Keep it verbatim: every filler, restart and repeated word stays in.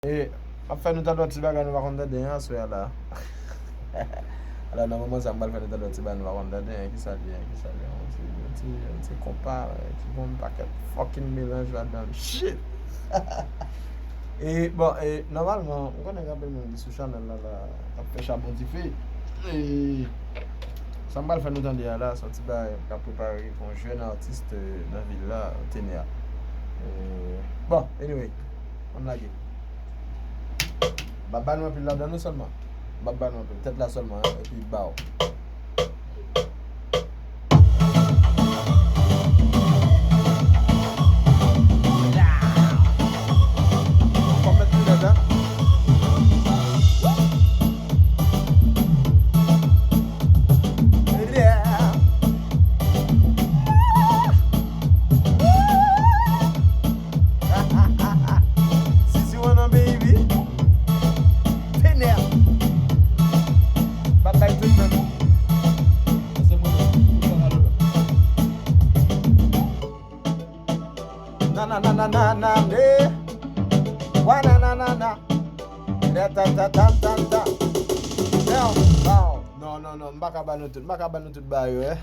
E m ap fè nou tande yon ti bagay nou pa konn tande an aswè a la. Alò, nan moman sa, m pral fè nou tande yon ti bagay nou pa konn tande an. Kisa l ye? Kisa l ye? Yon ti, yon ti, yon ti konpa, eh, ki gon pakèt fucking melanj ladan l. Shit! E, bon, e, nòmalman, m konnen gen anpil moun ki sou chanèl la, la, k ap fè chabon dife. E, sa m pral fè nou tande a la, se yon ti bagay k ap prepare pou yon jèn atis, eh, nan vil la, Tenè. E, bon, anyway, ann lage. M ap ba nou anpil ladan nou sèlman. M ap ba nou anpil. Tèt la sèlman, epi baw. Fò m met tou ladan. Yeah. Sisi wanna baby. Tenè. Bab bay tout menm. Sa se mwen menm. Tout sa la lolo. Na, na, na, na, na, na, ne. Wa, na, na, na, na. Re, ta, ta, ta, ta, ta. Down, down. Non, non, non, m pa ka ba nou tout, m pa ka ba nou tout ba yo, eh.